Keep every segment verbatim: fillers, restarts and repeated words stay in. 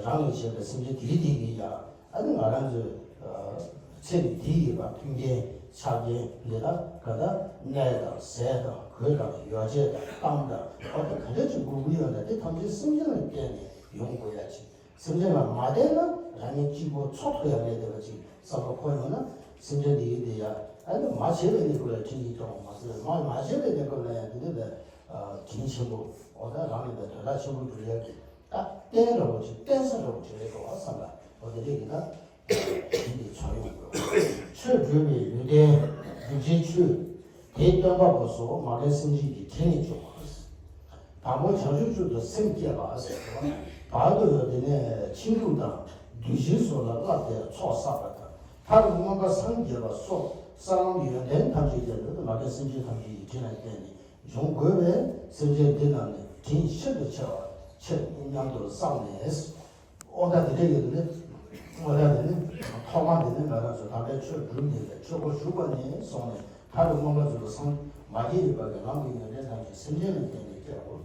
རང་ལས་བྱེད་པའི་སེམས་ཅན་དེའི་དེ་གི་ཡ། ཨ་ནི་ང་རང་ཚོའི་ཚེ་འདི་ཡི་བར་མཐུན་རྐྱེན་ཆགས་རྐྱེན་འདི་དག་ག་ད་གནས་དང་ཟས་དང་གོས་དང་ཡོ་བྱད་དང་གཏམ་དང་ཨོ་ད་ག་འདྲ་ཅིག་དགོས་ཀྱི་ཡོད་ན་དེ་ཐམས་ཅད་སེམས་ཅན་ལ་བརྟེན་ནས་ཡོང་དགོས་ཡ་ཅིག་སེམས་ཅན་ལ་མ་བརྟེན་ན་རང་ཉིད་གཅིག་པོ་འཚོ་ཐུབ་ཡ་མེད་བསྡད་པ་ཅིག་བསམ་བློ་འཁོར་ཡོང་ན་སེམས་ཅན་འདི་ཡི་འདི་ཡ་ཨ་ནི་མ་བྱས་པའི་གནས་སྐབས་ལ་དྲིན་ཡིད་རྟོག་མ་ཟེར་མ་མ་བྱས་པའི་གནས་སྐབས་ལ་ཡང་འདི་འདྲ་བའི་དྲིན་ཆེན་པོ་ཨོ་ད་རང་ཉིད་ལ་དོན་དག་ཆེན་པོ་འགྲུབ་ཡ་གི་ད་རྟེན་འདྲ་བོ་ཅིག་རྟེན་ས་འདྲ་བོ་ཅིག་རེད་འགྲོ་བ་བསམ་ལ་ཨོ་དེ་འདྲས་ཀྱི་ད། དེ་ནི་ཚོར་ཡོང་དགོས། ཆོས་སྒྲུབ་པའི་ཡོན་ཏན་སྒྲུབ་བྱའི་ཆོས། དེའི་སྟོན་པ་པོ་སོགས་མ་རྒན་སེམས་ཅན་གྱི་དྲིན་ནི་སྐྱོང་བ། དང་པོ་བྱང་ཆུབ་མཆོག་ཏུ་སེམས་བསྐྱེད་པ་ཟེར་བ། བར་དུ་དེ་ནས་ཕྱིན་དྲུག་དང་བདུད་བཞི་སོགས་ལ་བསླབ་སྟེ་ཚོགས་བསགས་པ་དང་མཐར་མངོན་པར་སངས་རྒྱས་པ་སོགས་ས་ལམ་ཡོན་ཏན་ཐམས་ཅད་ཀྱང་མ་རྒན་སེམས་ཅན་ཐམས་ཅད་ཀྱི་དྲིན་ལ་བརྟེན་ནས་འབྱུང་དགོས་པས་སེམས་ཅན་འདི་རྣམས་ནི་དྲིན་ཆེ་རུ་ཆེ་བ་ཆེ་སྙམ་དུ་བསམས་ནས། ཨོ་ད་དེ་འདྲ་ཡོད་དེ་ནི། ཨོ་ད་དེ་ནི། ཐོག་མ་དེ་ནི་ང་རང་ཚོ་དམ་པའི་ཆོས་སྒྲུབ་ནས་ཆོས་སྒོ་ཞུགས་པ་ནས་བཟུང་ནས་མཐར་མངོན་པར་རྫོགས་པའི་སངས་མ་རྒྱས་ཡོད་པ་གི་ལམ་གྱི་ཡོན་ཏན་ཐམས་ཅད་སེམས་ཅན་ལ་བརྟེན་ནས་སྐྱེ་བ།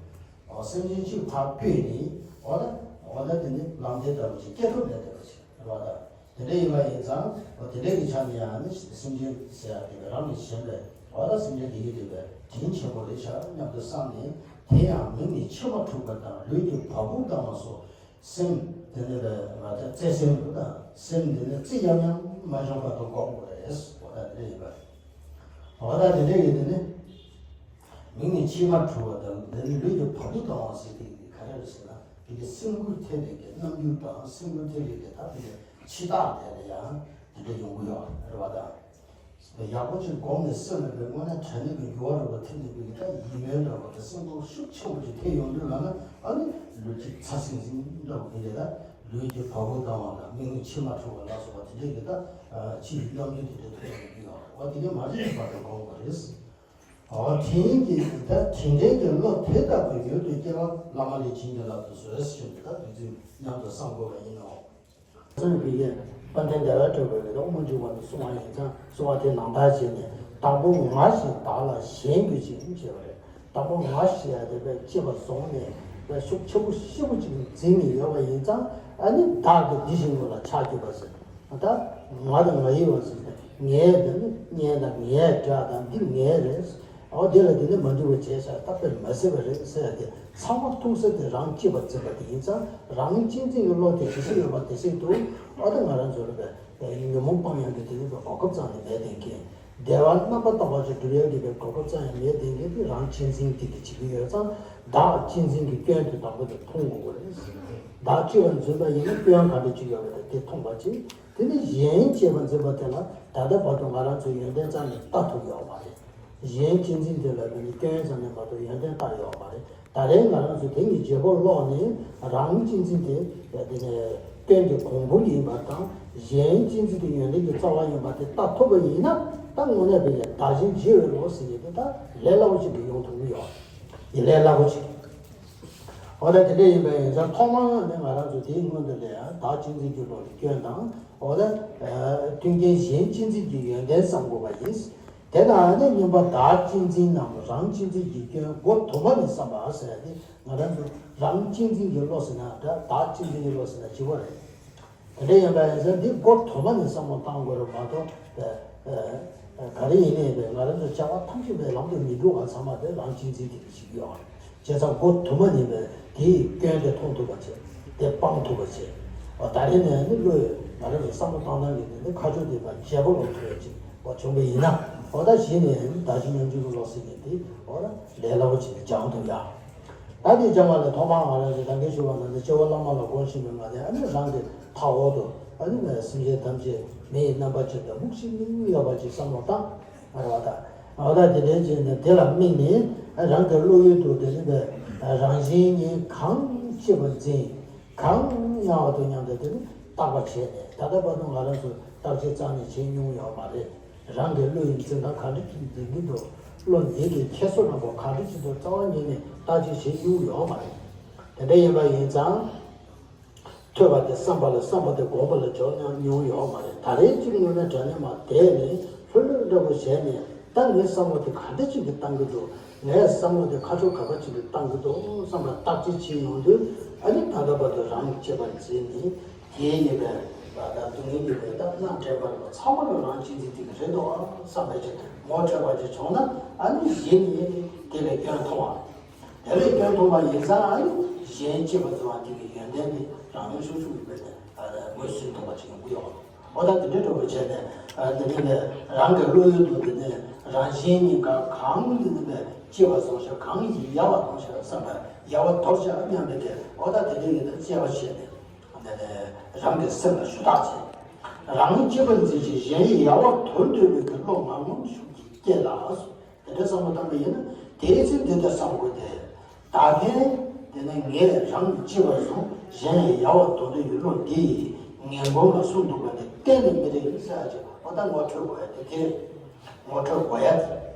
ཨོ་སེམས་ཅན་གཅིག་ཕར་ཕུད་ནས་ཨོ་ད་ཨོ་ད་དེ་ནི་ལམ་དེ་ལྟ་བུ་ཞིག་སྐྱེ་ཐུབ་མེད་བསྡད་པ་ཞིག་རེད་བ་ད། དེ་འདྲ་ཡིན་པ་ཡིན་ཙང་ཨོ་དེ་འདྲ་གི་ཆ་ནས་ཡང་ནི་སེམས་ཅན་ཟེར་ཡ་དེ་བས་རང་ནི་གཞན་པས་ཨོ་ད་སེམས་ཅན་དེ་ཡི་དེ་བས་དྲིན་ཆེན་པོ་རེད་ཤག་སྙམ་དུ་བསམས་ནས་དེ་ཡང་མིང་ནི་མཆི་མ་འཁྲུགས་པ་དང་ལུས་ཀྱི་བ་སྤུ་ལྡང་བ་སོགས། སེམས་དེ་ནི་ལས་མ་ཐེབས་བརྩེ་སེམས་དང་སེམས་དེ་ནི་རྩི་ཡང་ཡང་མ་བྱུང་བར་དུ་འགོག་དགོས་རེད། འོ་ད་དེ་འདྲ་ཡིན་པ་རེད། འོ་ད་དེ་འདྲ་ཡིན་དེ་ནི་མིང་ནི་མཆི་མ་འཁྲུགས་པ་དང་དེ་ནི་ལུས་ཀྱི་བ་སྤུ་ལྡང་བ་ཟེར་དེ་ག་རེ་རེད་ཟེར་ན་དེ་གི་སེམས་འགུལ་ཐེབས་པའི་གི་རྣམ་འགྱུར་དང་སེམས་འགུལ་ཐེབས་པའི་གི་ད་དེ་གི་འཆི་རྟགས་དེ་ལ་ཡང་དེ་འདྲ་ཡོང་གི་ཡོད་རེད་བ་དང་། ཡག་པོ་ཅིག་སྒོམ་ནས་སེམས་ལ་དཔེ་དངོས་གནས་དྲན་ནས་ཀྱི་འགྱུར་བ་རུ་བ་ཐེབས་ནས་ཀྱི་ད་ཡིད་སྨོན་འདྲ་བ་དང་སེམས་ཁུར་ཤུགས་ཆེན་པོ་ཅིག་ཐེབས་ཡོང་དུས་ལ་ན་ཨ་ནི་ལུས་ཅིག་ཚ་སིང་སིང་འདྲ་བ་གི་ལས་ད་ལུས་ཀྱི་བ་སྤུ་ལྡང་བ་དང་མིག་ནི་མཆི་མ་འཁྲུགས་པ་ལ་སོགས་པ་དེ་འདྲའི་གི་ད་ཕྱི་ཡི་རྣམ་འགྱུར་དེ་འདྲ་ཐོན་ཡོང་གི་ཡོད་རེད་བ། དེ་གའི་མ་རིག་པ་དང་སྒོམ་དགོས་རེད། འོ་དྲིན་གྱི་ད་དྲིན་དྲན་གྱི་བློ་དེ་ལྟ་བུ་ཡོད་དུ་སྐྱེ་བ་བླ་མ་ལས་བྱིན་གྱིས་བརླབ་ཏུ་གསོལ་ཞེས་ད་དུས་ཚོད་མཉམ་དུ་བསམ་དགོས་པ་ཡིན་ནོ། སེམས་ཀྱི་ཡེ། དཔལ་ལྡན་བདེ་བར་གྲོལ་བའི་དབུ་མ་འཇུག་པ་ནས་གསུངས་པ་ཡིན་ཙང་གསུངས་པ་དེ་ནང་ལྟར་བྱས་ནས་དང་པོ་ང་ཞེས་བདག་ལ་ཞེན་དགོས་ཅིང་ཞེས་པ་རེད། དང་པོ་ང་ཞེས་ཡ་དེ་བས་ལྕེ་བ་བཟུང་ནས་བས་ཤུགས་ཆེ་པོ་ཤི་པོ་ཅིག་འཛིན་ནས་ཡོད་པ་ཡིན་ཙང་ཨ་ནི་བདག་གི་འདི་བཞིན་པ་ལ་ཆགས་གྱུར་པ་ཟེར། ད་ང་དང་ང་ཡི་བ་ཟེར་ཏེ་ངའི་འདི་ནི་གཉེན་དང་ངའི་དགྲ་དང་འདི་ངའི་རེད། ཨོ་དེ་ལ་དེ་ནི་མ་འགྲིག་པ་བྱས་ཤག་ད་དཔེ་མ་སྲིད་པ་རེད་ཟེར་ཡ་དེ་ཚང་མ་ཐུག་ས་དེ་རང་གཅེས་པར་འཛིན་པ་དེ་ཡིན་ཙང་རང་གཅེས་འཛིན་གྱི་བློ་དེ་ཇི་སྲིད་ཡོད་པ་དེ་སྲིད་དུ་ཨོ་ད་ང་རང་ཚོ་རེད་པས་ཉོན་མོངས་སྤང་ཡག་གི་དེ་ནི་གོ་སྐབས་ཙམ་ཡང་མེད་དེ་མཁན། བདེ་བ་རྣམ་པར་དག་པ་ཅིག་སྒྲུབ་ཡག་གི་གོ་སྐབས་ཙམ་ཡང་མེད་དེ་མཁན་དེ་རང་གཅེས་འཛིན་དེ་གི་བྱེད་ཀྱི་ཡོད་ཙང་བདག་གཅེས་འཛིན་གྱི་སྐྱོན་དེ་དང་པོ་དེ་མཐོང་དགོས་པ་རེད། བདག་གཅེས་པར་འཛིན་པ་ཡིན་ན་སྐྱོན་ག་འདྲ་ཅིག་ཡོད་པ་དེ་མཐོང་བ་ཅིག་དེ་ནི་གཞན་གཅེས་པར་འཛིན་པ་དེ་ལ་ད་ལྟ་བར་དུ་ང་རང་ཚོའི་ཡོན་ཏན་རྩ་ནས་ལྟ་ཐུབ་ཡོད་མ་རེད། གཞན་གཅེས་འཛིན་དེ་ལ་དེ་ནི་སྐྱོན་རྩ་ནས་མ་གཏོགས་ཡོན་ཏན་ལྟ་ཡོད་མ་རེད། ད་རེས་ང་རང་ཚོ་དེ་གཉིས་བརྗེ་པོ་ཀློག་ནས་རང་གཅེས་འཛིན་དེ་དེ་ནི་སྐྱོན་གྱི་གོང་བུ་ཡིན་པ་དང་གཞན་གཅེས་འཛིན་དེ་ཡོན་ཏན་གྱི་རྩ་བ་ཡིན་པ་དེ་ལྟ་ཐུབ་པ་ཡིན་ན་ད་དངོས་གནས་བས་བདག་གཞན་བརྗེ་བའི་ལུགས་ཟེར་གྱི་དེ་ད་ལས་སླ་པོ་ཅིག་གི་ཡོང་ཐུབ་ཀྱི་ཡོད་རེད། ལས་སླ་པོ་ཅིག་འོ་ད་དེ་འདྲ་ཡིན་པ་ཡིན་ཙང་ཐོག་མར་ནས་ང་རང་ཚོ་དེའི་སྔོན་དུ་ལས་བདག་གཅེས་འཛིན་གྱི་བློ་ལ་སྐྱོན་དང་འོ་ད་མཐུན་རྐྱེན་གཞན་གཅེས་འཛིན་གྱི་ཡོན་ཏན་བསམ་དགོས་པ་ཡིན། དེ་དང་ནི་གཉིས་པ་བདག་གཅེས་འཛིན་ནམ་རང་གཅེས་འཛིན་གྱི་སྐྱོན་སྒོ་དུ་མ་ནས་བསམ་པ་ཟེར་ཡ་དེ་ང་རང་ཚོ་རང་གཅེས་འཛིན་གྱི་བློ་ཟེར་ན་འདྲ་བདག་གཅེས་འཛིན་གྱི་བློ་ཟེར་ན་གཅིག་པ་རེད། དེ་འདྲ་ཡིན་པ་ཡིན་ཙང་འདི་སྒོ་དུ་མ་ནས་བསམ་བློ་བཏང་དགོས་རེད་མ་གཏོགས་ག་རེ་ཡིན་ནའི་ང་རང་ཚོ་བྱ་བ་ཐམས་ཅད་པའི་ལམ་དུ་མི་འགྲོ་བ་ཚང་མ་དེ་རང་གཅེས་འཛིན་དེ་གི་ཞིག་ཡོད་རེད། བྱས་ཙང་སྒོ་དུ་མ་ནས་པའི་དེའི་སྐྱོན་དེ་མཐོང་ཐུབ་པ་བྱས་དེ་སྤང་ཐུབ་པ་བྱས། འོ་ད་རེས་ནས་ནི་བློས་ང་རང་ཚོ་བསམ་བློ་བཏང་སྟངས་ཀྱི་དེ་ནི་ཁ་ཕྱོགས་དེ་དང་བརྗེ་པོ་ལོག་ཐུབ་ཡ་ཅིག་འོ་བྱུང་བ་ཡིན་ན། འོ་ད་གཞི་ནས་བདག་གཞན་མཉམ་བརྗོད་ཀྱི་བློ་ཟེར་མཁན་དེ་འོ་ད་ལས་སླ་པོ་ཅིག་ལ་སྦྱང་ཐུབ་ཡ། ད་དེ་སྦྱང་བ་ལ་ཐོག་མར་ང་རང་ཚོ་ད་གིན་ཞུས་པ་ནང་བཞིན་སྐྱེ་བོ་བླ་མ་ལ་དགོངས་ཤེས་པའི་ངང་ནས་ཨ་ནི་རང་གི་མཐའ་འོག་ཏུ་ཨ་ནི་སེམས་ཅན་ཐམས་ཅད་མི་ཡི་རྣམ་པ་ཅན་དུ་སྨུག་ཕྱིས་སྨིན་ཡོད་པ་ཅིག་བསམ་བློ་བཏང་། ཨ་རེ་བ་ད། འོ་ད་དེ་འདྲའི་ཅིག་ནས་དེ་ལ་དམིགས་ནས་རང་གི་བློ་ཡུལ་དུ་དེ་ནི་པའི་རང་བཞིན་ཉིད་གང་སྐྱེ་བར་འཛིན། གང་དབྱུང་བ་དང་མཉམ་དུ་དེ་ནི་བརྟག་པ་བྱས་ནས། ད་ལྟ་བར་དུ་ང་རང་ཚོས་བརྟག་དཔྱད་རྩ་ནས་བྱེད་མྱོང་ཡོད་མ་རེད། རང་གི་བློ་ཡི་འཛིན་སྟངས་ག་འདྲ་ཅིག་འཛིན་གྱི་འདུག་བློ་འདི་གི་འཁྱེར་སོ་རྣམ་པ་ག་འདྲ་ཅིག་འདུག་རྩ་བ་ཉིད་ནས་བརྟག་དཔྱད་བྱེད་མྱོང་ཡོད་མ་རེད། དེ་འདྲ་ཡིན་པ་ཡིན་ཙང་། ཐོས་པ་དེ་བསམ་པ་ལ་བསམ་པ་དེ་སྒོམ་པ་ལ་འཇོག་མྱོང་ཡོད་མ་རེད། ད་རེས་གཅིག་ངོས་ནས་དྲན་ནས་མ་བསྡད་ནས་ལྷོད་ལྷོད་འདྲ་པོ་བྱས་ནས། ད་ངའི་བསམ་བློ་དེ་ག་འདྲ་ཅིག་གིས་བཏང་གི་འདུག་ངའི་བསམ་བློ་དེ་ཁ་ཕྱོགས་ག་པ་ཅིག་གིས་བཏང་གི་འདུག་བསམ་པ་བརྟག་དཔྱད་བྱེད་ཡོང་དུས། ཨ་ནི་ད་ལྟ་བར་དུ་རང་གི་སྤྱོད་པ་འཛིན་ནས་དེའི་ཉེས་པའི་ད་སྡུག་བསྔལ་གྱི་ནད་རྟགས་སྣ་འདྲེན་པ་ལ་ཚང་མ་ལ་རང་གཅེས་འཛིན་དེ་ག་རེད་འདུག་བསམ་པ་ཅིག་ངོ་འཕྲོད་པ་ཅིག་བྱུང་ན། ཨ་ནི་གཞི་ནས་དེ་ལས་སྐྱོན་མཐོང་བ། དེ་ལས་སྐྱོན་མཐོང་བ་ཡིན་ཙང་། ཨ་ནི་གཞན་གཅེས་པར་འཛིན་པ་དེ་གི་ཡོན་ཏན་དེ་རང་ཡུལ་ཤུགས་ཤུགས་ཡིན་པའི་ངོས་ཟིན་ཐུབ་པ་ཅིག་ཡོང་གི་ཡོད། འོ་ད་དེ་འདྲའི་འགྲོ་བའི་ཆེད་ནས། ཨ་འདི་ནི་ནས་རང་གི་བློ་ཡུལ་དུ་འདི་ནས་རང་བཞིན་གཉིས་ཀ་གང་འདི་ནི་ནས་གཅེས་པར་བཟུང་ཞིང་གང་ཡལ་བར་གཏོང་ཞིང་བསམ་པ་ཡལ་བར་དོར་བྱ་སྙམ་པའི་གི། འོ་ད་དེ་འདྲའི་ཡིན་ན་དཔྱད་པ་བྱས་ནས་འདི་ནས་རང་གི་སེམས་ལ་ཞུ་དག་བྱས། རང་ཉིད་གཅེས་པར་འཛིན་ཞིང་གཞན་ཡལ་བར་དོར་འདོད་པའི་གི་བློ་ངང་ངམ་ཤུགས་ཀྱིས་སྐྱེ་ལ། དེ་འདྲ་བསམ་བློ་བཏང་བ་ཡིན་ན། དེའི་ཚེ་འདི་ལྟར་བསམ་དགོས་ཏེ། ད་ཕན་དེ་ནི་ངས་རང་གཅེས་པར་བཟུང་གཞན་ཡལ་བར་དོར་འདོད་ཀྱི་བློ་འདིས་ངན་གོམས་ལ་སུ་འདུག་པ་དེ་གཏན་ནས་མི་རེད་ཟེར་ཡ་ཅིག་འོ་ད་ངོ་འཕྲོད་དགོས་ཡ་དེ་དེ་རེད། ངོ་འཕྲོད་དགོས་ཡ་དེ་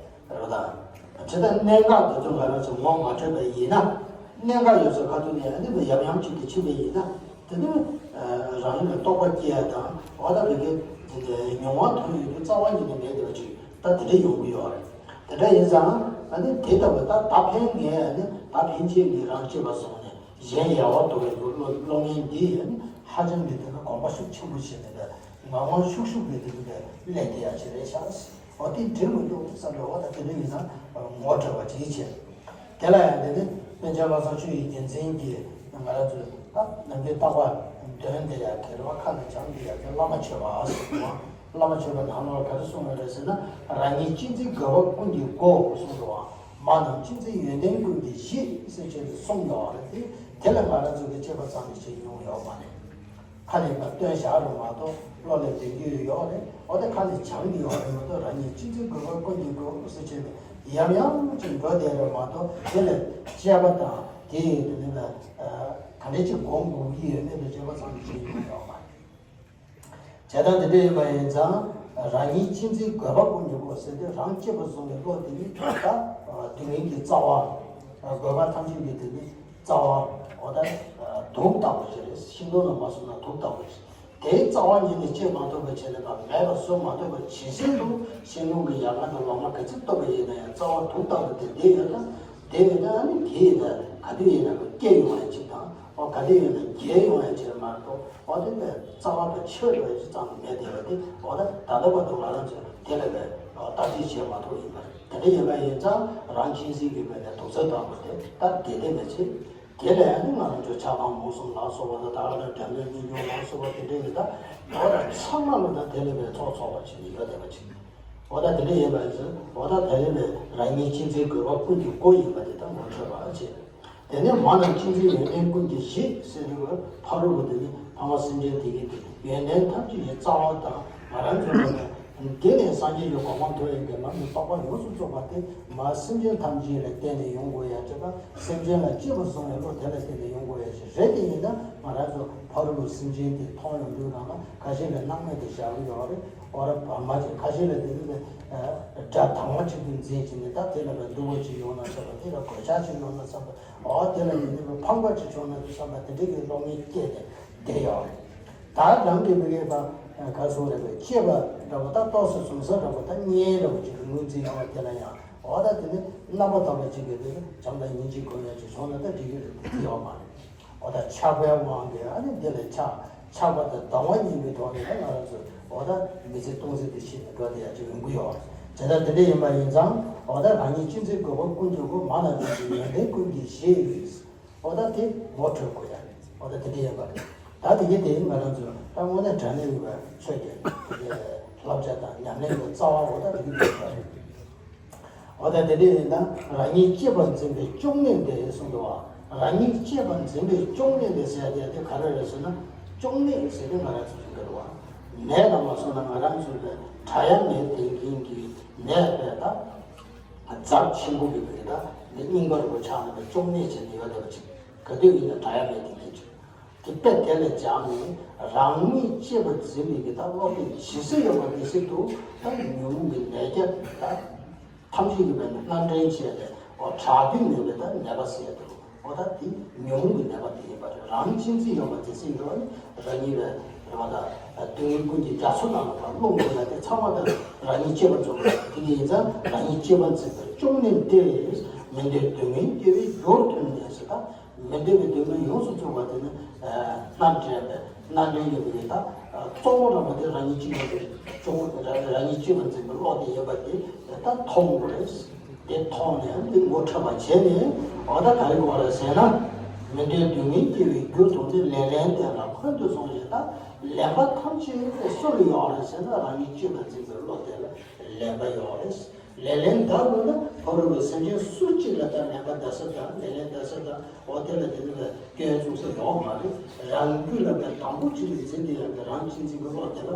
རེད་པ། ད་ཇི་ལྟར་གནད་འགག་དེ་ཚོ་ང་རང་ཚོ་ངོ་མ་འཕྲོད་པ་ཡིན་ན། གནད་འགག་ཡོད་ཚད་ཁ་ཐུག་ནས་ཨ་ནི་ཡམ་ཡམ་ཅིག་ཏུ་ཕྱིན་པ་ཡིན་ན། དེ་ནི་རང་ཉིད་ལ་རྟོག་པ་སྐྱེ་ཡ་དང་། འོ་ད་བོད་སྐད་དེ་འདྲའི་མྱོང་བ་ཐོན་ཡོད་དུས་རྩ་བ་ཉིད་ནས་མེད་བསྡད་པ་ཅིག་ད་དེ་འདྲ་ཡོང་གི་ཡོད་རེད། དེ་འདྲ་ཡིན་ཙང་ཨ་ནི་དེ་ལྟ་བུ་ད་ད་ཕན་ངས་ཨ་ནི་ད་ཕན་ཆད་ངས་རང་གཅེས་པར་བཟུང་ནས་གཞན་ཡལ་བར་དོར་བའི་བློ་བློ་ངན་འདི་ཨ་ནི་ཧ་ཅང་གི་དེ་ནི་གོམས་པ་ཤུགས་ཆེན་པོ་བྱས་ནས་ངང་ངམ་ཤུགས་ཤུགས་ཀྱིས་དེ་ནི་སླེབས་བསྡད་ཡ་ཅིག་རེད་ཤག་འོ་དེ་འགྲིག་མི་འདུག་བསམ་པའི། འོ་ད་དེ་འདྲ་ཡིན་ན་ངོ་འཕྲོད་པ་ཅིག་བྱས། དེ་ལ་ཡང་དེ་ནི་པཎ་ཆེན་བློ་བཟང་ཆོས་ཀྱི་རྒྱལ་མཚན་གྱིས་ང་རང་ཚོའི་ད་ནམ་རྒྱུན་རྟག་པར་འདོན་བསྡད་ཡ་གི་རེད་པ། ཁ་ནས་སྦྱང་བསྡད་ཡ་གི་བླ་མ་མཆོད་པ་ཟེར་བ། བླ་མ་མཆོད་པ་ནང་ལོགས་ག་རེ་གསུངས་ཡོད་རེད་ཟེར་ན། རང་ཉིད་གཅེས་འཛིན་རྒོད་པ་ཀུན་གྱི་སྒོ་གསུངས་འདུག་པ། མ་རྣམས་གཅེས་འཛིན་ཡོན་ཏན་ཀུན་གྱི་གཞི་ཟེར་བྱས་ཏེ་གསུངས་ཡོད་རེད་དེ། དེ་ལ་ང་རང་ཚོ་གིས་དཔྱད་པ་ཙམ་ཞིག་བྱེད་མྱོང་ཡོད་མ་རེད། ཁ་ནས་ཕར་བཏོན་བཞག་རེད་མ་གཏོགས་བློ་ལ་འཛིན་རྒྱུ་ཡོད་རེད། འོ་ད་ཁ་ནས་སྦྱང་གི་ཡོད་རེད་མ་གཏོགས། རང་ཉིད་གཅེས་འཛིན་རྒོད་པ་ཀུན་གྱི་སྒོ་ཟེར་བྱས་ནས་ཡང་ཡང་ཅིག་འགྲོ་བསྡད་རེད་མ་གཏོགས། དེ་ལ་དཔྱད་པ་དང་དེ་ཡི་དེ་ནི་ལ་ག་འདྲ་ཅིག་སྒོམ་དགོས་ཀྱི་ཡོད་མེད་ལ་དཔྱད་པ་ཙམ་ཞིག་བྱེད་ཀྱི་ཡོད་མ་རེད། བྱས་ཙང་དེ་འདྲ་ཡིན་པ་ཡིན་ཙང་། རང་ཉིད་གཅེས་འཛིན་རྒོད་པ་ཀུན་གྱི་སྒོ་ཟེར་དུས། རང་གཅེས་པར་བཟུང་བའི་བློ་དེ་ནི་ད་སྡུག་བསྔལ་གྱི་རྩ་བ། རྒོད་པ་ཐམས་ཅད་ཀྱི་དེ་ནི་རྩ་བ། འོ་ད་དུག་ལྟ་བུ་ཞིག་རེད། ཤིང་སྡོང་ལ་མ་སོང་ན་དུག་ལྟ་བུ་རེད། དེའི་རྩ་བ་ཉིད་ནས་གཅེས་མ་ཐུབ་པ་བྱས་ནས་ད་མེད་པ་བཟོ་མ་ཐུབ་པ་ཇི་སྲིད་དུ་ཤིང་སྡོང་གི་ཡལ་ག་དང་ལོ་མ་ག་ཚོད་གཏུབ་པ་ཡིན་ན་ཡང་རྩ་བ་དུག་ལྟ་བུ་དེ་བསྡད་ཡོད་ན། བསྡད་ཡོད་ན་ཨ་ནི་དེ་ཡིན་ན་ག་དུས་ཡིན་ན་སྐྱེ་ཡོང་ཡ་ཅིག་དང་། འོ་ག་དུས་ཡིན་ན་རྒྱས་ཡོང་ཡ་ཅིག་མ་གཏོགས། འོ་དེ་ལས་རྩ་བ་དང་ཆོད་འགྲོ་ཡ་ཅིག་ཙམ་མེད་བསྡད་པ་དེ། འོ་ད་ད་ལྟ་བར་དུ་ང་རང་ཚོས་དེ་ལ་བས་བརྟག་དཔྱད་བྱེད་མ་ཐུབ་ཡིན་པ་རེད། དེ་འདྲ་ཡིན་པ་ཡིན་ཙང་རང་གཅེས་འཛིན་གྱི་སྒོ་ནས་དུག་རྩི་ལྟ་བུ་དེ་ད་བསྡད་བསྡད་པའི་ཚེ། དེ་ལས་ཨ་ནི་ང་རང་ཚོའི་ཆགས་སྡང་རྨོངས་གསུམ་ལ་སོགས་པ་དང་། ད་ག་ནང་འབྲལ་མེད་གཉིས་འགྱུར་ལ་སོགས་པ་དེ་འདྲ་ཡིན་ད། འོ་ད་ཚང་མ་ལ་ད་དེ་ལས་བས་ཚོགས་ཚོགས་པ་ཅིག་ཡོད་བསྡད་པ་ཅིག་འོ་ད་དེ་འདྲ་ཡིན་པ་ཡིན་ཙང་། འོ་ད་དེ་ལས་བས་རང་ཉིད་གཅེས་འཛིན་རྒོད་པ་ཀུན་གྱི་སྒོ་ཡིན་པ་དེ་ད་ངོ་འཕྲོད་པ་བྱེད། དེ་ནས་མ་རྣམས་གཅེས་འཛིན་ཡོན་ཏན་ཀུན་གྱི་གཞི་ཟེར་དུས། ཕ་རོལ་པོ་དེ་ནི་ཕ་མ་སེམས་ཅན་དེ་གའི་དེ་ཡོན་ཏན་ཐམས་ཅད་ཀྱི་རྩ་བ་དང་། ང་རང་ཚོ་ལ་ནི་དེ་ནས་སངས་རྒྱས་ཀྱི་གོ་འཕང་ཐོབ་ཡག་གི་ལམ་གྱི་རྟོགས་པ་ཡོངས་སུ་རྫོགས་པ་དེ་མ་སེམས་ཅན་ཐམས་ཅད་ལ་བརྟེན་ནས་ཡོང་དགོས་ཡ་ཅིག་དང་། སེམས་ཅན་ལ་གཅེས་པར་བཟུང་བའི་བློ་དེ་ལ་བརྟེན་ནས་ཡོང་དགོས་ཡ་ཅིག་རེད། དེ་ཡིན་ན་ང་རང་ཚོ་ཕ་རོལ་པོ་སེམས་ཅན་དེ་མཐོང་ཡོང་དུས་སྒང་ལ་ཁ་ཤས་ལ་སྣང་མེད་དུ་བཞག་གི་ཡོད་རེད། འོ་ར་བར་མ་ཅིག་ཁ་ཤས་ལ་དེ་ནི་དགྲ་དྭངས་མ་ཅིག་ཏུ་འཛིན་བྱས་ནས། ད་དེ་ལ་བས་སྡུག་པོ་ཅིག་ཡོང་ན་བསམ་པ། དེ་ལ་གོད་ཆག་ཅིག་ཡོང་ན་བསམ་པ། འོ་དེ་ལ་ཡིན་ནི་ཕངས་པ་ཅིག་བྱུང་ན་དུ་བསམ་པ། དེ་འདྲའི་གི་བློ་ངན་སྐྱེས་ཏེ་བསྡད་ཡོད་རེད། ད་རང་གི་མི་དགེ་བ་ག་སོང་རེད་པས། སྐྱེས་པ་འདྲ་པོ་ད་ཏོག་ཙམ་བཟུང་ས་འདྲ་པོ་ད་གཉེན་འདྲ་པོ་ཅིག་གི་ངོས་འཛིན་ཡོང་བ་དེ་ལ་ཡང་། འོ་ད་དེ་ནི་རྣམ་པ་དག་པ་ཅིག་གི་དེ་ནི་བྱམས་དང་སྙིང་རྗེ་སྒོམ་ཡ་ཅིག་བྱུང་ན་ད་འགྲིག་གི་རེད། དེ་ཡོད་མ་རེད། འོ་ད་ཆགས་པའི་དབང་གིས་ཨ་ནི་འདི་ལ་ཆགས། ཆགས་པ་དང་སྡང་བ་གཉིས་ཀྱི་ཐོག་ནས་ད་ང་རང་ཚོ་འོ་ད་མི་ཚེ་སྟོང་ཟད་དུ་ཤི་ནས་འགྲོ་བསྡད་ཡ་ཅིག་ཡོང་གི་ཡོད་རེད། དེ་ལྟར་དེ་འདྲ་ཡིན་པ་ཡིན་ཙང་། འོ་ད་རང་ཉིད་གཅེས་འཛིན་རྒོད་པ་ཀུན་གྱི་སྒོ། མ་རྣམས་གཅེས་འཛིན་ཡོན་ཏན་ཀུན་གྱི་གཞི། འོ་ད་དེ་ངོ་འཕྲོད་དགོས་ཡ། འོ་ད་དེ་འདྲ་ཡིན་པ་རེད། ད་དེ་གི་དེ་ང་རང་ཚོ་ད་དངོས་གནས་དྲང་གནས་ཡོད་པའི་ཆོས་ཀྱི་དེ་གི་ བསླབ་བྱ་དང་ཉམས་ལེན་གྱི་རྩ་བ་འོ་ད་རིགས་འདི་ཡོད་པ་རེད། འོ་ད་དེ་འདྲ་ཡིན་ན་རང་ཉིད་གཅེས་པར་འཛིན་པའི་གཅོང་ནད་དེ་གསུངས་འདུག་བ། རང་ཉིད་གཅེས་པར་འཛིན་པའི་གཅོང་ནད་དེ་ཟེར་ཡ་དེ་ག་རེ་རེད་ཟེར་ན། གཅོང་ནད་ཟེར་དེ་ང་རང་ཚོ་ཡིན་གྱི་རེད་བ། ནད་དང་མ་སོང་ན་ང་རང་ཚོ་ལ་དྲག་ཡ་ནད་དེ་འགན་གྱི་ནད་པས་ད་ཚབས་ཆེན་པོ་ཡོད་པའི་ད་ནི་སྙིང་པར་གོ་ཆགས་ནས་གཅོང་ནད་བྱས་ནས་ཡོད་བསྡད་པ་ཅིག་ག་དུས་ཡིན་ན་དྲག་ཡ་མེད་དེ་ངེས་ཅིག་དེ་དཔེ་དེ་ལས་སྦྱངས་ནས་རང་ཉིད་གཅེས་པར་འཛིན་པའི་གི་ད་བློ་གཏད་ཇི་སྲིད་ཡོད་པ་དེ་སྲིད་དུ་ད་ཉོན་མོངས་ཀྱི་ལས་རྒྱ་ད་ཐམས་ཅད་ཀྱི་བས་ན་སྣ་འདྲེན་བྱས་ཏེ་འོ་དྲག་དུས་ནས་ལས་ད་ནད་པ་ཟེར་དུ་འོ་ད་དེ་ཉོན་མོངས་ཀྱི་ནད་པ་དེ་ཡིན་པ་རེད། རང་གཅེས་འཛིན་ཡོད་པ་དེ་སྲིད་ཡོད་ནི་རང་ཉིད་ལས་རེད་བ། ད་དུས་ཀུན་གྱི་རྒྱ་མཚོ་ནང་ལ་རླུང་འདུས་ལ་དེ་ཚང་མ་ད་རང་ཉིད་གཅེས་པར་འཛིན་པ་དེ་གི་ཡིན་ཙང་རང་ཉིད་གཅེས་པར་འཛིན་པའི་གཅོང་ནད་དེ་མི་འདོད་སྡུག་བསྔལ་སྐྱེ་བའི་རྒྱུར་མཐོང་ནས་ཟེར་ད། མི་འདོད་པའི་སྡུག་བསྔལ་ཡོངས་སུ་རྫོགས་པ་དེ་ནི་སྣ་འདྲེན་པས་སྣ་འདྲེན་ཡོད་པའི་ད་གཙོ་བོ་རང་བ་དེ་རང་ཉིད་གཅེས་པར་འཛིན་གཅོང་རང་ཉིད་གཅེས་པར་འཛིན་པའི་བློ་དེ་ཡོད་པ་དེ་ད་མཐོང་དགོས་རེད། དེ་མཐོང་ནས་དེ་ངོ་འཕྲོད་པ་བྱས་ནས་འོ་ད་ག་རེ་དགོས་རེད་ཟེར་ན། མི་འདོད་སྡུག་བསྔལ་སྐྱེ་བའི་རྒྱུར་མཐོང་སྟེ་ལེགས་ལན་དེ་ལ་འཁོན་དུ་སོང་ཞེས་ད་ལེགས་པ་ཐམས་ཅད་སུ་ལ་ཡོད་རེད་ཟེར་ན་རང་ཉིད་གཅེས་པར་འཛིན་པའི་བློ་དེ་ལ་ལེགས་པ་ཡོད་རེད། ལེགས་ལན་ད་དགོས་ན་ཕ་རོལ་པོ་སེམས་ཅན་སུ་གཅིག་ལ་ད་ལེགས་པ་འདའ་ས་དང་ལེགས་ལན་འདའ་ས་དང་འོ་དེ་ལ་དེ་ནི་སྐྱོན་བཙུགས་ས་ཡོད་མ་རེད། རང་རྒྱུད་ལ་ད་དང་པོ་གཅིག་ལ་འཛིན་དེ་ཡང་རང་གཅེས་འཛིན་གྱི་བློ་དེ་ལ་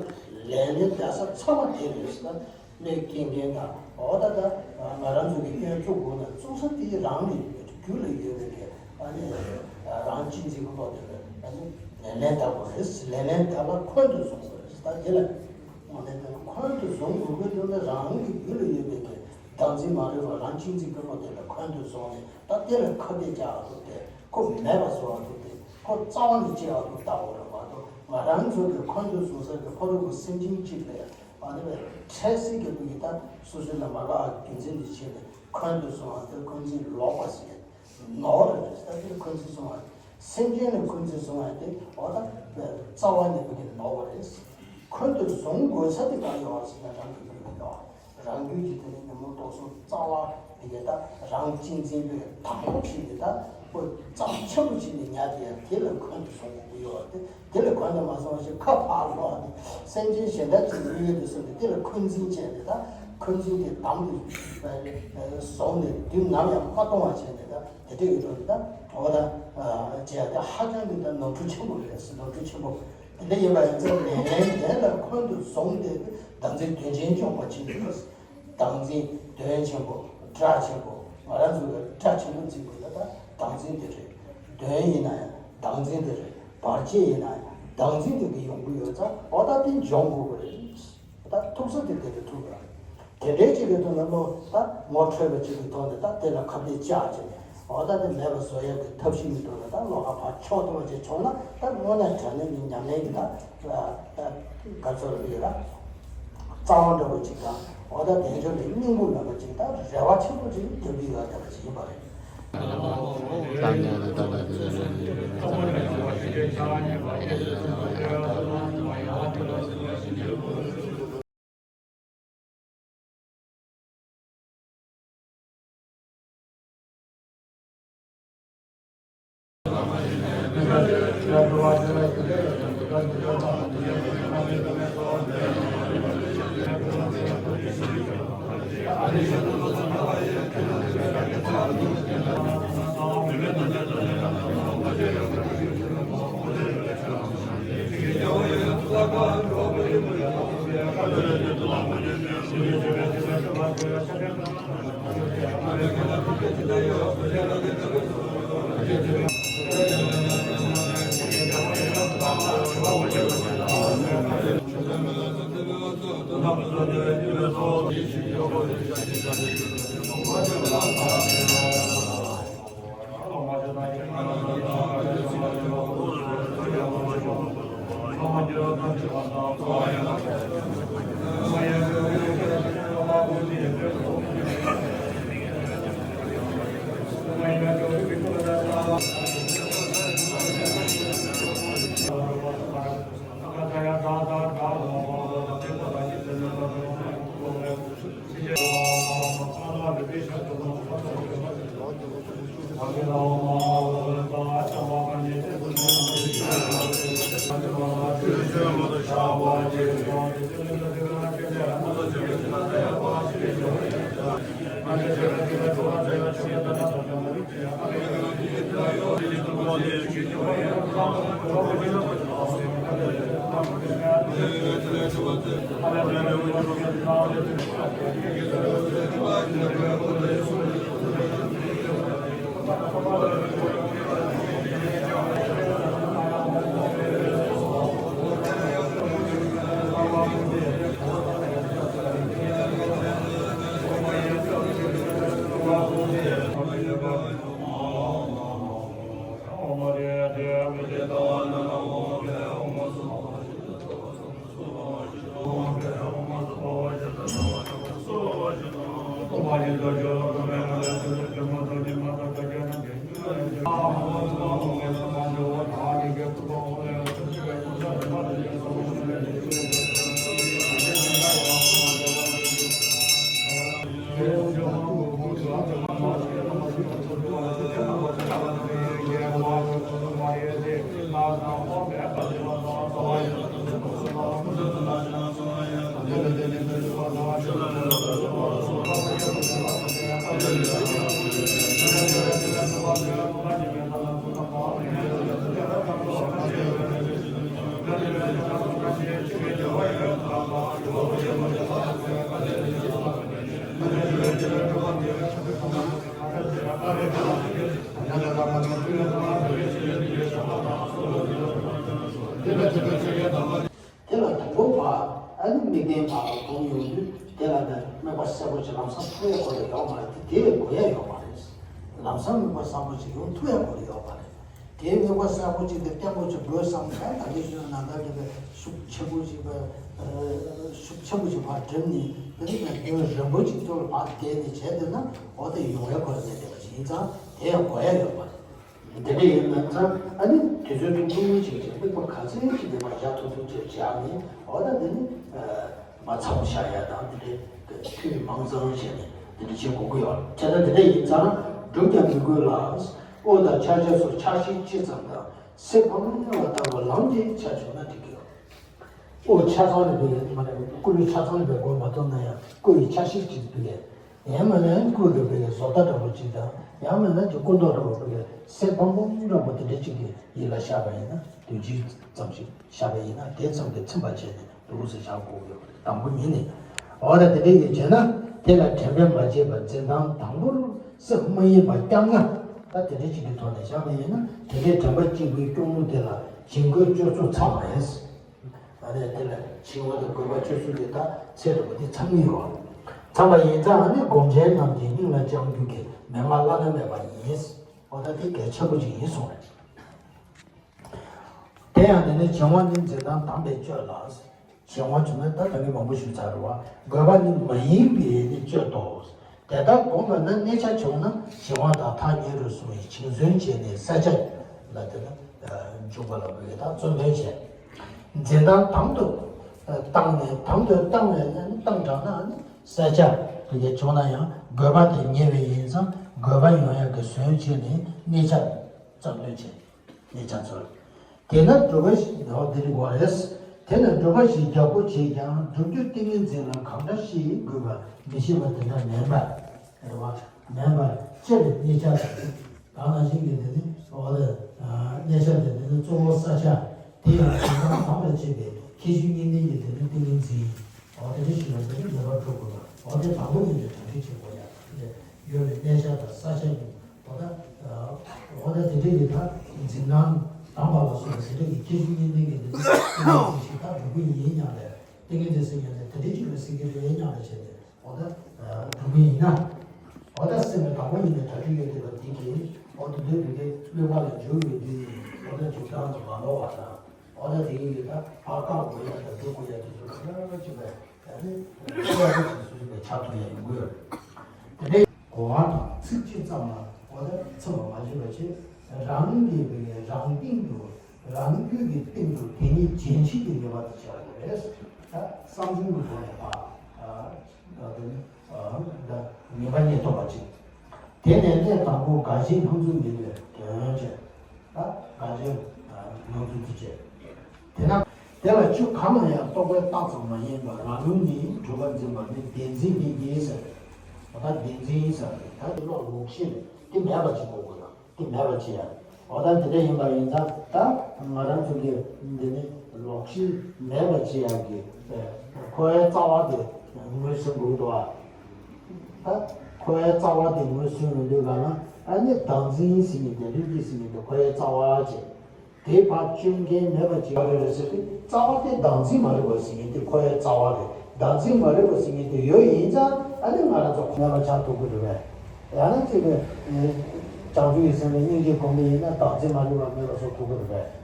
ལེགས་ལན་འདའ་ས་ཚང་མ་དེ་རེད་ཟེར་ན། གནོད་སྐྱེལ་མཁན་དང་འོ་ད་ད་ང་རང་ཚོ་གི་སྐྱོན་བཙུགས་དགོས་ན་བཙུགས་ས་དེ་རང་ལ་ཡོད་རྒྱུད་ལ་ཡོད་པའི་གི་ཨ་ནི་རང་གཅེས་འཛིན་གྱི་བློ་དེ་ལ་ཨ་ནི་ལེགས་ལན་འདའ་དགོས་རེད། ལེགས་ལན་འདའ་ལ་འཁོན་དུ་སོང་དགོས་རེད། ད་དེ་ལ། འོ་དེ་ལྟར་འཁོན་དུ་བཟུང་དགོས་ཀྱི་འདུག་ན་རང་གི་རྒྱུད་ལ་ཡོད་པའི་གི་བདག་འཛིན་མ་རེད་པ། རང་གཅེས་འཛིན་གྱི་བློ་དེ་ལ་འཁོན་དུ་བཟུང་ནས་ད་དེ་ལ་ཁ་གཏད་བཅག་ཐུབ་སྟེ་ཁོ་མེད་པ་བཟོ་བ་ཐུབ་སྟེ་ཁོ་རྩ་བ་ནས་གཅེས་པ་ཐུབ་ལྟ་བ་རེད་མ་གཏོགས་ང་རང་ཚོ་གི་འཁོན་དུ་བཟུང་ས་གི་ཕ་རོལ་པོ་སེམས་ཅན་གཅིག་ལ་ཡང་ཨ་ནི་བས་འཕྲལ་སེལ་གྱི་དུས་ཀྱི་ད་སོ་སོའི་ལ་མ་དགའ་རྒྱུ་མཚན་དེ་བྱས་ནས་འཁོན་དུ་བཟུང་བ་དེ་འཁོན་འཛིན་ལོག་པ་ཟེར། ནོར་རེད། ད་དེ་འཁོན་འཛིན་བཟུང་བ། སེམས་ཅན་ལ་འཁོན་འཛིན་བཟུང་བ་དེ་འོ་ད་རྩ་བ་ནས་བུ་གི་ནོར་བ་རེད། འཁོན་དུ་བཟུང་དགོས་ས་དེ་གང་ཡོད་ཟེར་ན་རང་གི་རྒྱུད་ལ་ཡོད། རང་རྒྱུད་ཀྱི་དེ་ནི་ཉོན་མོངས་རྟོག་ཚོགས་རྩ་བ་དེ་གའི་ད་རང་གཅེས་འཛིན་པའི་དང་པོ་བྱས་ནས་ད་ཁོ་རྩ་ཆེན་པོ་བྱས་ནས་ཉར་དེ་ཡང་དེ་ལ་འཁོན་དུ་བཟུང་དགོས་ཀྱི་ཡོད་དེ། དེ་ལས་གོན་དུ་མ་སོང་བ་ཞིག་ཁ་ཕར་ལོག་ནས་སེམས་ཅན་གཞན་དག་ཅིག་གཡུལ་དུ་སོང་ནས་དེ་ལ་འཁོན་འཛིན་བྱས་ནས་ད་འཁོན་འཛིན་དེ་དམ་དུ་བཟུང་ནས་དུས་ནམ་ཡང་མ་གཏོང་བ་བྱས་ནས་ད་དེ་འདྲ་ཡོད་དོ་ནི་ད་གྲོགས་དང་བྱས་ཏེ་ཧ་ཅང་གི་ད་ནོར་འཁྲུལ་ཆེན་པོ་རེད། ནོར་འཁྲུལ་ཆེན་པོ་དེ་འདྲ་ཡིན་པ་ཡིན་ཙང་ལན་ལན་ལ་འཁོན་དུ་བཟུང་སྟེ་བདག་འཛིན་དོན་ཆེན་སྐྱོང་བ་བྱེད་དགོས། བདག་འཛིན་དོན་ཆེན་པོ་དགྲ་ཆེན་པོ་ང་རང་ཚོ་ལ་དགྲ་ཆེན་པོ་འཛིན་དགོས་ན་ད་བདག་འཛིན་དེ་རེད། དོན་ཡིན་ན་ཡང་བདག་འཛིན་དེ་རེད། བར་ཆད་ཡིན་ན་ཡང་བདག་འཛིན་དེ་གི་ཡོང་གི་ཡོད་ཙང་འོ་ད་དེ་འཇོམས་དགོས་ཀྱི་རེད། ད་ཐུག་ས་དེ་དེ་རེད་ཐུག་གི་རེད། དེ་འདྲའི་ཅིག་གི་ཐོག་ནས་བློ་ད་ངོ་འཕྲོད་པ་ཅིག་གི་ཐོག་ནས་ད་དེ་ལ་ཁ་གཏད་བཅག་བྱས་ནས་འོ་ད་དེ་མེད་པ་བཟོ་ཡག་གི་ཐབས་ཤེས་མི་འདུག་ལ་ད་བློ་ཁ་ཕར་ཕྱོགས་ཐུབ་པ་ཅིག་བྱུང་ན་ད་དངོས་གནས་དྲང་གནས་ཀྱི་ཉམས་ལེན་གྱི་ད་ད་ག་ཚོད་ལ་ཡོད་ལ། རྩ་བ་འདྲ་བོ་ཅིག་དང་འོ་ད་དལ་འབྱོར་གྱི་སྙིང་པོ་མེད་པ་ཅིག་དང་རེ་བ་ཆེན་པོ་ཅིག་རྒྱབ་ཀྱི་ཡོད་བསྡད་པ་ཅིག་ཡིན་པ་རེད། དེ་ལ་དང་པོ་བ་ཨ་ནི་དམིགས་རྟེན་བ་ལ་སྒོམ་ཡོང་དུས་དེ་ལ་ནི་དམིགས་པ་གསལ་པོ་ཅིག་ལམ་སང་ཐུག་ཡ་གོ་ཡ་ཡོད་མ་རེད། དེ་དགོས་ཡ་ཡོད་མ་རེད། ལམ་སང་དམིགས་པ་གསལ་པོ་ཅིག་ཡོང་ཐུབ་ཡ་གོ་ཡ་ཡོད་མ་རེད། དེའི་དམིགས་པ་གསལ་པོ་ཅིག་དེ་བརྟན་པོ་ཅིག་དགོས་བསམ་ན་ད་གིན་ཞུས་ན་ད་གིན་པའི་ཤུགས་ཆེན་པོ་ཅིག་པའི་ཤུགས་ཆེན་པོ་ཅིག་ཕར་བསྒྲིམས་ནས་དེ་ནི་རྒྱུན་རིང་པོ་ཅིག་ཚུར་ལ་ཕར་བསྡད་ནས་བྱས་བསྡད་ན་འོ་དེ་ཡོང་ཡ་གོ་ཡ་མེད་བསྡད་པ་ཅིག་ཡིན་ཙང་དེ་ཡང་དགོས་ཡ་ཡོད་མ་རེད། དེ་འདྲ་ཡིན་ན་ཙང་ཨ་ནི་དུས་ཚོད་ཐུང་ཐུང་ཅིག་ཅིག་དམིགས་པ་ག་ཚད་ཅིག་དེ་མ་བཞག་ཐུང་ཐུང་ཅིག་བཞག་ནས་འོ་ད་དེ་ནི་མ་མཚམས་བཞག་ཡ་དང་དེ་འདྲའི་འཐུས་མང་ཙམ་བྱས་ནས་དེ་འདྲ་བྱེད་དགོས་ཀྱི་ཡོད། བྱས་ན་དེ་འདྲ་ཡིན་ཙང་སྒྲུབ་ཀྱང་མི་དགོས་ལ། དབུ་དང་ཕྱག་རྒྱ་སོགས་ཕྱག་ཤེས་ཅི་ཙམ་དང་སེ་བ་མོ་ལ་བལྟ་བ་ལམ་གྱི་ཆ་བྱུང་ན་འགྲིག་གི་ཡོད། དབུ་ཆ་ཚང་ལ་འབད་ཡས་མ་རེད། སྐུ་ལུས་ཆ་ཚང་ལ་འབད་དགོས་མ་གཏོགས་ན་ཡང་སྐུ་ཡི་ཆ་ཤས་ཅིག་འབད་ཡས། ཡང་མིན་ན་སྐུ་ལ་འབད་ཡས་བཟོ་ལྟ་འདྲ་པོ་ཅིག་དང་ཡང་མིན་ན་ཀྱི་སྐུ་མདོག་འདྲ་པོ་འབད་ཡས་སེ་བམ་བམ་འདྲ་པོ་དེ་འདྲ་ཅིག་གི་ཡིད་ལ་བཞག་པ་ཡིན་ན་དུས་གཅིག་ཙམ་ཞིག་བཞག་པ་ཡིན་ན་དེ་ཙམ་གྱིས་ཚིམ་པར་བྱས་ནས་འདུག་ཟེར་བཞག་དགོས་ཀྱི་ཡོད་པ་རེད། དང་པོ་ཉིད་ནས། འོ་ད་དེ་འདྲ་ཡིན་བྱས་ན་དེ་ལ་དྲན་པས་མ་བརྗེད་པར་འཛིན་སྟངས་དང་པོར་སེམས་མ་ཡེངས་པར་བསྐྱངས་ན་ད་དེ་འདྲ་ཅིག་གི་ཐོག་ནས་བཞག་པ་ཡིན་ན་དེ་འདྲའི་དྲན་པ་གཅིག་པུའི་སྐྱོང་ལུགས་དེ་ལ་བྱིང་རྒོད་སྤྱོད་ཚུལ་ཚང་མ་ཡིན། ཨ་ནི་དེ་ལ་བྱིང་བ་དང་རྒོད་པ་སྤྱོད་ཚུལ་དེ་དག་ཚད་དུ་མ་དེ་ཚང་གི་ཡོད། ཚང་བ་ཡིན་ཙང་ཨ་ནི་སྒོམ་ཆེན་རྣམས་ཀྱི་སྙིང་ལ་བཅངས་རྒྱུ་གི་མན་ངག་བླ་ན་མེད་པ་ཡིན། འོ་ད་དེ་གལ་ཆེན་པོ་ཅིག་ཡིན་གསུངས་རེད། དེ་ཡང་དེ་ནི་བྱིང་བ་ནི་འཛིན་སྟངས་དམ་པས་གཅོད་ལ། བྱིང་བ་བྱུང་ན་ད་ད་གིན་མང་པོ་ཞུས་ཚར་རེད་བ། རྒོད་པ་ནི་མ་ཡིན་པས་ནི་གཅོད་དོ། དེ་ལྟར་བསྒོམས་པ་ན་གནས་ཆ་བྱུང་ན་བྱིང་བ་དང་ཐག་ཉེ་རུ་སོང་བའི་བྱིང་བརྩོན་བྱས་ནས་བསལ་བྱ་ལ་དེ་ལ་འཇུག་པ་ལ་བོད་ཀྱི་ཐག་བརྩོན་འགྲུས་བྱས། འཛིན་སྟངས་དམ་དུ་བཏང་ནས་དམ་དུ་བཏང་བས་ན་བཏང་དྲགས་ན་ནི་བསལ་བྱ་བོད་ཀྱི་བྱུང་ན་ཡང་རྒོད་པ་དེ་ཉེ་བས་ཡིན་ཙང་རྒོད་པ་ཡོང་ཡག་གི་བརྩོན་བྱས་ནས་གནས་ཆ་བརྩོན་འགྲུས་བྱས། གནས་ཆ་ཚོར། དེས་ན་སྒྲུབ་པ་ཞིག་འོ་འདི་རིགས་པ་རེད། དེས་ན་སྒྲུབ་པ་ཞིག་རྒྱག་པོ་བྱས་ཀྱང་སྒྲུབ་རྒྱུ་ཏིང་ངེ་འཛིན་ལ་གང་འདྲ་ཞིག་དགོས་པ་མི་ཤེས་པ་དེ་འདྲ་མིན་པར། རེད་བ། མིན་པར་སྤྱིར་གནས་ཆ་དང་། ད་ནང་བཞིན་གྱི་དེ་ནི་འོ་དེ། གནས་ཆ་དེ་དེ་ནི་གཙོ་བོ་བསལ་བྱ། དེ་ཡང་དེ་དང་དམ་ལ་བཅས་པའི་ཁྱད་ཆོས་གཉིས་ལྡན་གྱི་དེ་ནི་ཏིང་ངེ་འཛིན། འོ་དེ་འདྲ་ཞིག་ལ་དེ་ནི་ངེས་པར་འགྲོ་དགོས་པ། འོ་དེ་དང་པོ་ཉིད་ནས་གྲ་སྒྲིག་བྱེད་དགོས་ཡ། དེ་ཡོད་པའི་གནས་ཆ་དང་བསལ་བྱ་གཉིས། འོ་ད། འོ་ད་དེ་འདྲའི་གི་ད་འཛིན་སྟངས་དམ་པ་ལ་སོགས་པ་དེ་འདྲའི་གི་ཁྱད་ཆོས་གཉིས་ལྡན་གྱི་འདི་འདྲ་ཞིག་ད་སྒྲུབ་ཀྱི་ཡིན་སྙམ་པས། ཏིང་ངེ་འཛིན་ཟེར་མཁན་དེ་དེ་འདྲའི་ཅིག་ལ་ཟེར་གྱི་རེད་སྙམ་པ་བྱས་ཏེ། འོ་ད་སྒྲུབ་ཀྱི་ཡིན་ན། འོ་ད་སེམས་ལ་དང་པོ་ཉིད་ནས་གྲ་སྒྲིག་ཡོད་བསྡད་པ་འདི་གིས་འོ་དེ་འདྲའི་བོད་ཀྱི་བསླུ་བ་ལ་འཇུག་ཡོད་དུས་འོ་ད་འཇུག་སྟངས་ལ་མ་ནོར་བ་དང་། འོ་ད་དེ་གི་ཡོད་ད་ཕར་བཀག་དགོས་ཡ་དང་སྒྲུབ་དགོས་ཡ་དེ་ཚོ་ལ་ཁྱད་པར་ཅིག་པས། ད་ནི་ཤེས་རབ་ཀྱི་སོ་སོའི་ཆགས་ཐུབ་ཡ་ཡོང་གི་ཡོད་རེད། དེ་འདྲའི་གོ་བ་དང་ཚིག་གཅིག་ཙམ་ལ་འོ་ད་ཚིམ་པ་མ་བྱེད་པ་བྱེད། རང་གི་བའི་རང་སྟེང་དུ་རང་རྒྱུད་ཀྱི་སྟེང་དུ་དེ་ཉིད་རྗེན་ཤེས་ཀྱི་ངེས་པ་དེ་ཆགས་ཡོད་རེད། ད་བསམ་བྱུང་གི་སྒོ་ནས་ཕར་ཨ་དེ་ནི་ཨ་ད་ངེས་པ་རྙེད་ཐུབ་པ་ཅིག་དེ་ནས་གནས་དང་པོ་དགག་བྱའི་སྣང་ཚུལ་མིན་པའི་དོན་བྱས། ད་དགག་བྱའི་སྣང་ཚུལ་དེ་བྱས། དེས་ན་ དེ་ལ་ཆོས་གང་ལ་ཡང་རྟོག་པས་བཏགས་ཙམ་མ་ཡིན་པར་རང་ལུགས་ནི་གྲུབ་པ་འཛིན་པ་ནི་བདེན་འཛིན་ཉིད་ཡིན་ཟེར། ད་བདེན་འཛིན་ཡིན་ཟེར་ད་དེ་ལོག་ལོག་ཤེས་རེད། དེ་མེད་པ་ཅིག་དགོས་དགོས་ན་དེ་མེད་པ་ཅིག་ཡང་འོ་ད་དེ་འདྲ་ཡིན་པ་ཡིན་ཙང་ད་ང་རང་ཚོ་གི་འདི་ནི་ལོག་ཤེས་མེད་པ་ཅིག་ཡང་གི་འཁོར་བའི་རྩ་བ་དེ་ངོས་ཟིན་དགོས་འདུག་ཨ། ད་འཁོར་བའི་རྩ་བ་དེ་ངོས་ཟིན་ཡོང་དུས་ག་ན་ཨ་ནི་བདག་འཛིན་ཟེར་མཁན་དེ་ལུས་ཀྱི་ཟེར་མཁན་དེ་འཁོར་བའི་རྩ་བ་ཅིག་དེ་བར་སྤྱོད་མཁན་མེད་པ་ཅིག་ཡོད་རེད་ཟེར་ཏེ་རྩ་བ་དེ་བདག་འཛིན་མ་རིག་པ་ཟེར་མཁན་དེ་འཁོར་བའི་རྩ་བ་རེད། བདག་འཛིན་མ་རིག་པ་ཟེར་མཁན་དེ་ཡོད་ཡིན་ཙང་ཨ་ནི་ང་རང་ཚོ་མེད་པ་ཆགས་ཐུབ་ཀྱི་རེད་པས། ཡང་ན་ཅིག་གི་བྱང་ཆུབ་ཀྱི་སེམས་ལ་སྙིང་རྗེ་སྒོམ་པ་ཡིན་ན་བདག་འཛིན་མ་རིག་པ་མེད་པ་བཟོ་ཐུབ་ཀྱི་རེད་པས།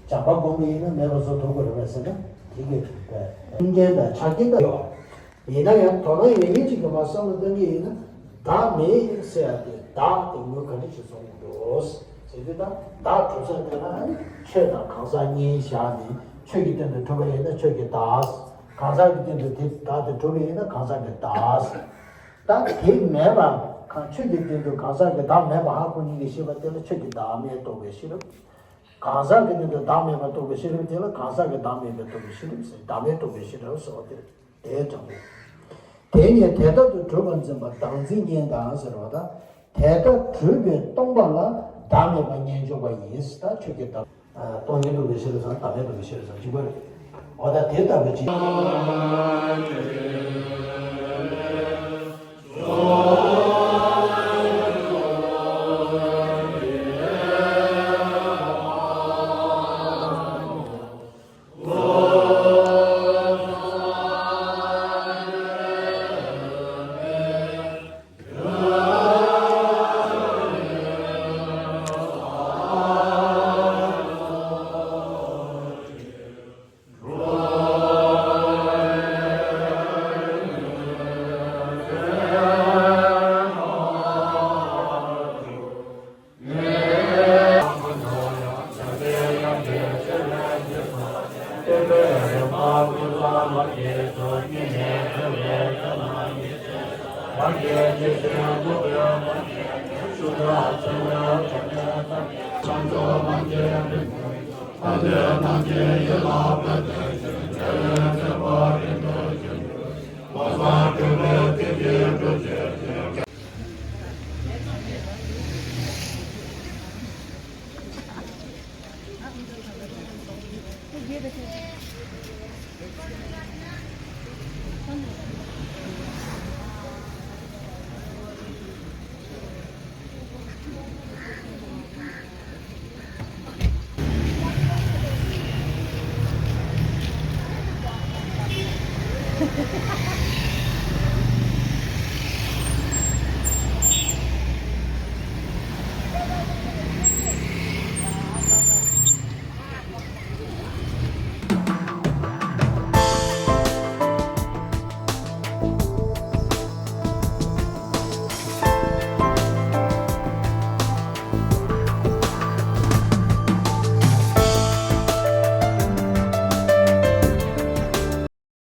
བྱམས་པ་སྒོམ་པ་ཡིན་ན་མེད་པ་བཟོ་ཐུབ་ཀྱི་རེད་པས་ཟེར་ན་དེ་གི་རེད་པས། མཐུན་རྐྱེན་དང་ཆ་རྐྱེན་དང་ཡོད། ཡིན་ན་ཡང་དོ་སྣང་ཡོད་མཁན་ཅིག་གིས་མར་བསམ་བློ་གཏོང་གི་ཡིན་ན་བདག་མེད་ཟེར་ཡ་དེ་བདག་དེ་ངོས་ག་འདྲ་ཞིག་བཟུང་དགོས་འདུག་ཟེར་དུས་ད་བདག་གྲུབ་ས་དེ་ལ་ཆོས་དང་གང་ཟག་གཉིས་བཞག་ནས་ཆོས་ཀྱི་སྟེང་དུ་གྲུབ་པ་ཡིན་ན་ཆོས་ཀྱི་བདག་གང་ཟག་གི་སྟེང་དུ་དེ་བདག་དེ་གྲུབ་པ་ཡིན་ན་གང་ཟག་གི་བདག་ད་དེ་མེད་པ་གང་ཆོས་ཀྱི་སྟེང་དུ་གང་ཟག་གི་བདག་མེད་པ་ཧ་གོ་ཉིད་ཀྱིས་ཤེས་པ་དེ་ལ་ཆོས་ཀྱི་བདག་མེད་རྟོགས་པའི་ཤེས་རབ། གང་ཟག་གི་སྟེང་དུ་བདག་མེད་པ་རྟོགས་པའི་ཤེས་རབ་དེ་ལ་གང་ཟག་གི་བདག་མེད་པ་རྟོགས་པའི་ཤེས་རབ་ཟེར། བདག་མེད་རྟོགས་པའི་ཤེས་རབ་ཟེར་བ་དེ་རེད། དེའི་དྲང་པོ། དེ་ཉིད་དེ་ལྟར་དུ་གྲུབ་པར་འཛིན་པ་བདག་འཛིན་ཉིད་དང་ཟེར་བ་དང་། དེ་ལྟར་གྲུབ་པས་སྟོང་པ་ལ་བདག་མེད་པ་ཉིད་འཇོག་པ་ཡིན། ད་ཆོས་ཀྱི་བདག་སྟོང་ཉིད་རྟོགས་པའི་ཤེས་རབ་དང་བདག་མེད་རྟོགས་པའི་ཤེས་རབ་གཅིག་པ་རེད། འོ་ད་དེ་ལྟ་བུ་ཅིག